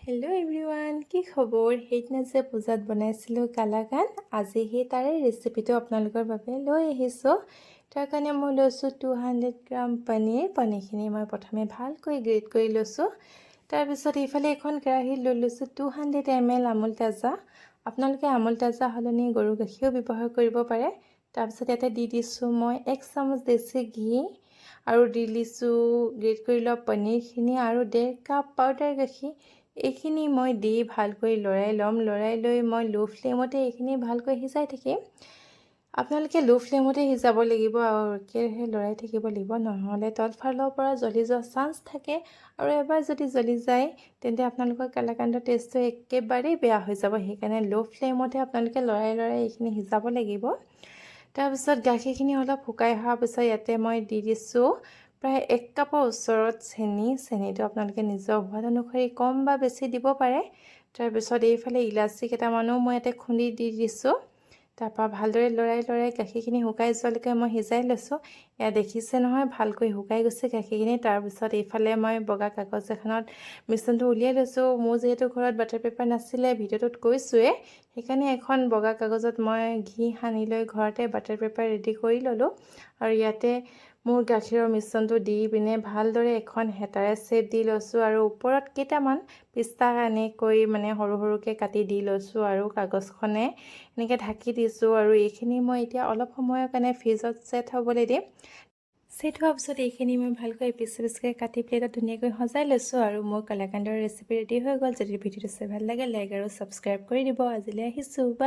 Hello' everyone, কি খবৰ? সেইদিনা যে পূজাত বনাইছিলোঁ কালাকান, আজি সেই তাৰে ৰেচিপিটো আপোনালোকৰ বাবে লৈ আহিছোঁ। তাৰ কাৰণে মই লৈছোঁ 200 গ্ৰাম পনীৰ। পনীৰখিনি মই প্ৰথমে ভালকৈ গ্ৰেট কৰি লৈছোঁ। তাৰপিছত এইফালে এখন কেৰাহীত লৈ লৈছোঁ 200 ml Amul তাজা। আপোনালোকে আমুল তাজা সলনি গৰু গাখীৰো ব্যৱহাৰ কৰিব পাৰে। তাৰপিছত ইয়াতে দি দিছোঁ মই 1 চামুচ দেশী ঘি আৰু দি দিছোঁ গ্ৰেট কৰি লোৱা পনীৰখিনি আৰু 1.5 কাপ পাউডাৰ গাখীৰ। এইখিনি মই দি ভালকৈ লৰাই ল'ম। লৰাই লৈ মই ল' ফ্লেমতে এইখিনি ভালকৈ সিজাই থাকিম। আপোনালোকে ল' ফ্লেমতে সিজাব লাগিব আৰু একেৰাহে লৰাই থাকিব লাগিব, নহ'লে তলফালৰ পৰা জ্বলি যোৱা চান্স থাকে। আৰু এবাৰ যদি জ্বলি যায়, তেন্তে আপোনালোকৰ কালাকাণ্ডৰ টেষ্টটো একেবাৰেই বেয়া হৈ যাব। সেইকাৰণে ল' ফ্লেমতে আপোনালোকে লৰাই লৰাই এইখিনি সিজাব লাগিব। তাৰপিছত গাখীৰখিনি অলপ শুকাই অহাৰ পিছত ইয়াতে মই দি দিছোঁ প্ৰায় 1 কাপৰ ওচৰত চেনি। চেনিটো আপোনালোকে নিজৰ সোৱাদ অনুসৰি কম বা বেছি দিব পাৰে। তাৰপিছত এইফালে ইলাচি কেইটামানো মই ইয়াতে খুন্দি দি দিছোঁ। তাৰপৰা ভালদৰে লৰাই লৰাই গাখীৰখিনি শুকাই যোৱালৈকে মই সিজাই লৈছোঁ। এয়া দেখিছে নহয়, ভালকৈ শুকাই গৈছে গাখীৰখিনি। তাৰপিছত এইফালে মই বগা কাগজ এখনত মিশ্ৰণটো উলিয়াই লৈছোঁ। মোৰ যিহেতু ঘৰত বাটাৰ পেপাৰ নাছিলে, ভিডিঅ'টোত কৈছোঁৱে, সেইকাৰণে এখন বগা কাগজত মই ঘি সানি লৈ ঘৰতে বাটাৰ পেপাৰ ৰেডি কৰি ল'লোঁ। আৰু ইয়াতে মোৰ গাখীৰৰ মিশ্ৰণটো দি পিনে ভালদৰে এখন হেতাৰে চেপ দি লৈছোঁ আৰু ওপৰত কেইটামান পিস্তা এনেকৈ মানে সৰু সৰুকৈ কাটি দি লৈছোঁ আৰু কাগজখনে এনেকৈ ঢাকি দিছোঁ। আৰু এইখিনি মই এতিয়া অলপ সময়ৰ কাৰণে ফ্ৰিজত ছেট হ'বলৈ দিম। ছেট হোৱাৰ পিছত এইখিনি মই ভালকৈ পিচ পিচকৈ কাটি প্লেটত ধুনীয়াকৈ সজাই লৈছোঁ আৰু মোৰ কালাকাণ্ডৰ ৰেচিপি ৰেডি হৈ গ'ল। যদি ভিডিঅ'টো চাই ভাল লাগে, লাইক আৰু ছাবস্ক্ৰাইব কৰি দিব। আজিলৈ আহিছোঁ, বাই।